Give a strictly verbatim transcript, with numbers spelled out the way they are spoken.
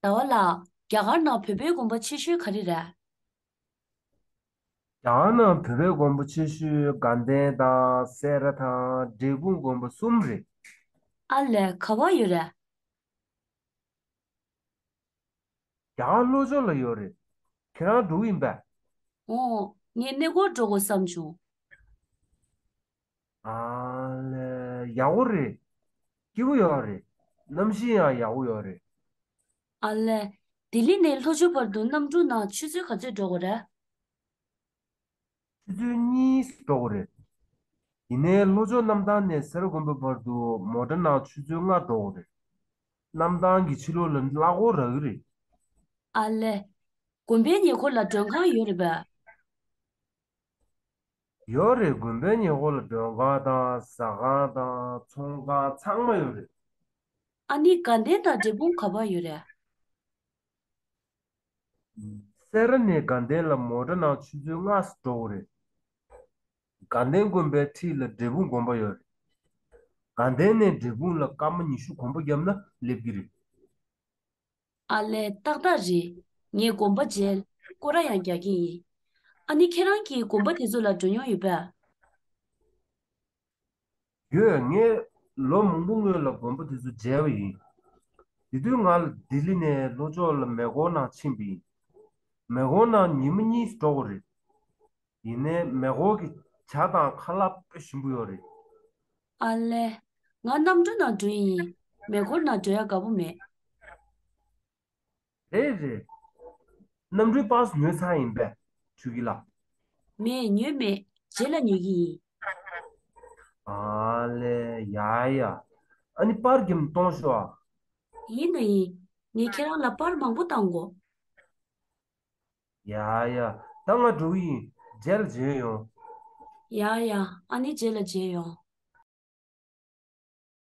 ཟླ་བ་ལགས། རྒྱ་གར་ནང་བོད་པའི་དགོན་པ་ཆེ་ཤོས་ག་རེ་རེད། རྒྱ་གར་ནང་བོད་པའི་དགོན་པ་ཆེ་ཤོས་དགའ་ལྡན་དང་སེ་ར་དང་འབྲས་སྤུངས་དགོན་པ་གསུམ་རེད། ཨ་ལས། ག་པར་ཡོད་རེད། རྒྱ་གར་ལྷོ་ཕྱོགས་ལ་ཡོད་རེད། ཁྱེད་རང་འགྲོ་གི་ཡིན་པས། འོ། ངས་གནས་སྐོར་འགྲོ་དགོས་བསམ་བྱུང་། ཨ་ལས། ཡག་པོ་རེད། སྐྱིད་པོ་ཡོད་རེད། གནམ་གཤིས་ཡང་ཡག་པོ་ཡོད་རེད། ཨ་ལས། ལྡི་ལི་ནས་ལྷོ་ཕྱོགས་བར་དུ་གནམ་གྲུ་ནང་ཆུ་ཚོད་ག་ཚོད་འགྲོ་དགོས་རེད། ཆུ་ཚོད་གཉིས་འགྲོ་དགོས་རེད། ཡིན་ནའི་ལྷོ་ཕྱོགས་གནམ་ཐང་ནས་སེ་ར་དགོན་པའི་བར་དུ་མོ་ཊ་ནང་ཆུ་ཚོད་ལྔ་འགྲོ་དགོས་རེད། གནམ་ཐང་གི་ཕྱི་ལོགས་ལ་གླ་འཁོར་རག་གི་རེད། ཨ་ལས། དགོན་པའི་ཉེ་འཁོར་ལ་མགྲོན་ཁང་ཡོད་རེད་པས། ཡོད་རེད། དགོན་པའི་ཉེ་འཁོར་ལ་མགྲོན་ཁང་དང་ཟ་ཁང་དང་ཚོང་ཁང་ཚང་མ་ཡོད་རེད། ཨ་ནི་དགའ་ལྡན་དང་འབྲས་སྤུངས་ག་པར་ཡོད་རེད། སེ་ར་ནས་དགའ་ལྡན་ལ་མོ་ཊ་ནང་ཆུ་ཚོད་ལྔ་འགྲོ་དགོས་རེད། དགའ་ལྡན་དགོན་པའི་འཁྲིས་ལ་འབྲས་སྤུངས་དགོན་པ་ཡོད་རེད། དགའ་ལྡན་ནས་འབྲས་སྤུངས་ལ་སྐར་མ་ཉི་ཤུ་གོམ་པ་བརྒྱབ་ན་སླེབས་ཀྱི་རེད། ཨ་ལས། ཏག་ཏག་རེད། ངས་དགོན་པ་མཇལ། སྐོར་ར་ཡང་རྒྱག་གི་ཡིན། ཨ་ནི་ཁྱེད་རང་གིས་དགོན་པ་དེ་ཚོ་ལ་འགྲོ་མྱོང་ཡོད་པས། ཡོད། ངས་ལོ་མང་པོ་སྔོན་ལ་དགོན་པ་དེ་ཚོ་མཇལ་བ་ཡིན། དེ་དུས་ང་ལ་ལྡི་ལི་ནས་ལྷོ་ཕྱོགས་ལ་མེ་འཁོར་ནང་ཕྱིན་པ་ཡིན། མེ་འཁོར་ནང་ཉི་མ་གཉིས་འགྲོ་དགོས་རེད། ཡིན་ནའི་མེ་འཁོར་གྱི་ཇ་དང་ཁ་ལག་དཔེ་ཞིམ་པོ་ཡོད་རེད། ཨ་ལས། ང་གནམ་གྲུ་ནང་འགྲོ་ཡི་ཡིན། མེ་འཁོར་ནང་འགྲོ་ཡ་དགའ་པོ་མེད། རེད་རེད། གནམ་གྲུའི་པ་སེ་ཉོས་ཚར་ཡིན་པས། ཆུ་སྐྱིད་ལགས། མེད། ཉོས་མེད། རྗེས་ལ་ཉོ་གི་ཡིན། ཨ་ལས། ཡ་ཡ། ཨ་ནི་པར་རྒྱབ་ནས་གཏོང་ཤོག་ཨ། ཡིན་ན་ཡིན། ངས་ཁྱེད་རང་ལ་པར་མང་པོ་བཏང་གོ། ཡ་ཡ། ད་ང་འགྲོ་གི་ཡིན། རྗེས་ལ་མཇལ་ཡོང་། ཡ་ཡ། ཨ་ནི་རྗེས་ལ་མཇལ་ཡོང་།